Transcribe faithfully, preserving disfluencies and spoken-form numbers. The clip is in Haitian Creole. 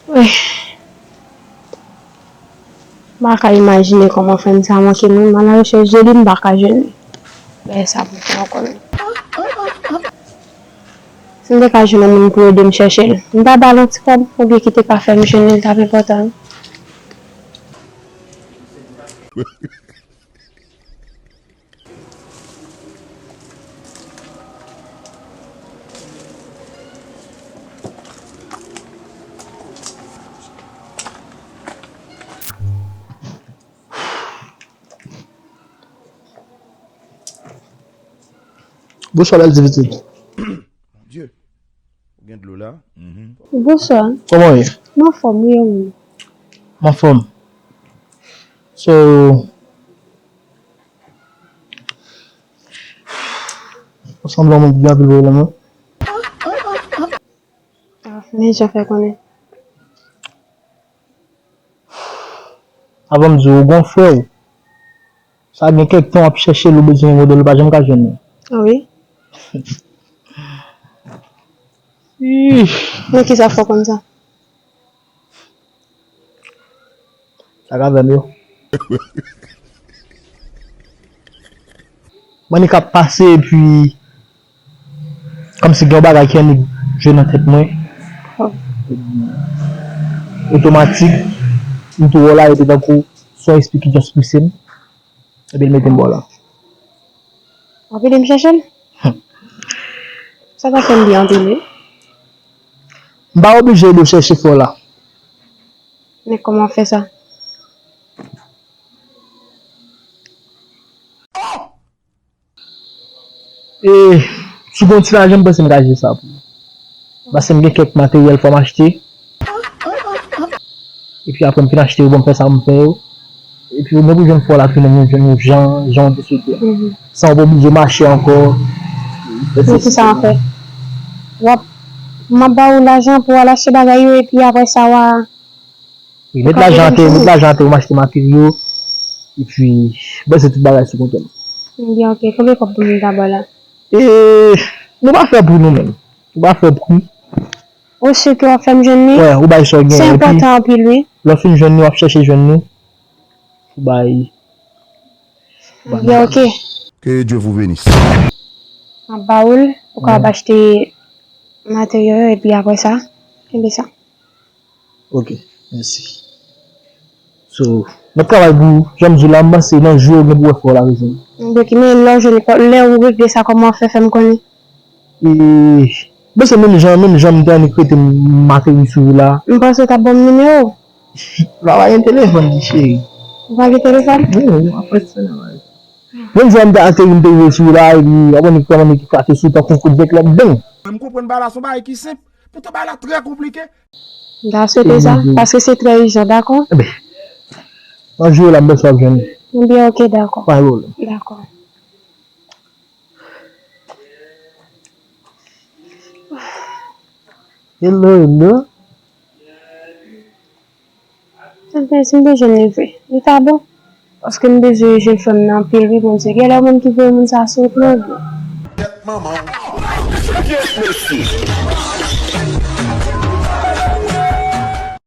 Wi. M pa ka imajine kòman frè m sa manke mwen. M al arechèch de li, m pa ka jwenn li. Bagay sa pou fè ankò menm. Si m te ka jwenn yon moun pou ede m chèche l, m ta ba l yon ti kòb, oubyen ki te ka fè m jwenn li, l t ap enpòtan wi. Bonswa, bèl ti pitit. Bondye, ou gen dlo la? Bonswa. Kòman w ye? M anfòm, wi, e ou menm? M anfòm. So, ou sanble yon moun ki gen anpil pwoblèm, wi. Ah, men jan fè konnen. Avan m di w, ou gon frè w. Sa gen kèk tan w ap chèche l, ou bezwen yon modèl, ou pa janm ka jwenn li. Ah wi. Ih. Men kisa fè w konn sa? Sa ka fè m yo. Mwen ni k ap pase, epi kòmsi gen yon bagay ki annik jwe nan tèt mwen. Otomatik, m tou wè w la, epi tankou se yon espri ki just pouse m, epi l mete m bò la. W ap ede m chèche l? Sa ta fè m byen anpil, wi. M pa oblije ede w chèche frè w la. Men kòman w fè sa? E, si w gen yon ti lajan, m panse m ka jere sa pou ou. Paske m gen kèk materyèl fò m achte. Epi apre m fin achte yo, bon, m fè sa m fè yo. Epi ou gen pou jwenn frè w la tounen yon, yon jan, jan w te swete a. San w pa oblije mache ankò. Men kisa w ap fè? W ap, m ap ba ou lajan pou w al achte bagay yo, epi apre sa w a Wi, met lajan atè, met lajan atè, ou m achte materyo, epi, bon, se tout bagay sou kontè m. Ebyen, ok, konbyen kòb pou m ta ba w la? E, nou pa fè pri nou menm. Nou pa fè pri. Ou si ke w ap fè m jwenn li? Wè, ou bay sa w gen, epi, se enpòtan anpil, wi. Lè w fin jwenn li, w ap chèche jwenn nou. Ou bay. Ebyen, ok. Que Dieu vous bénisse. M ap ba ou l, ou kapab achte materyo yo, epi apre sa, kenbe sa. Ok, mèsi. So, n ap travay pou, jan m di w la, m panse nan jou yo gen pou wè frè w la rejwenn. Ok, men lè w jwenn, lè ou regle sa, kòman w ap fè, fè m konnen? E, bon, se menm jan, menm jan m te annik rete m ateri sou ou la. M panse w t ap ban m nimewo w. M pa gen telefòn, ti cheri. Ou pa gen telefòn? Non, m ap fè sa nan baz. Menm jan m te ateri, m te rive sou ou la, epi w ap annik pran m annik eklate sou ou tankou kout zeklòt, beng! M konprann bagay la se yon bagay ki senp, poutan bagay la trè konplike. M ta swete sa, paske se trè ijan, dakò? Ebyen, nan jou la, m panse w ap jwenn li. Ebyen, ok, dakò. Pa gen pwoblèm. Dakò. Hello, hello. Ebyen, si m te jwenn li vre, li ta bon. Paske m bezwen jwenn frè m nan anpil, wi, Bondye. Genlè moun ki voye moun sa a sou wout mwen vre. Tèt manman w. Yes, mesye.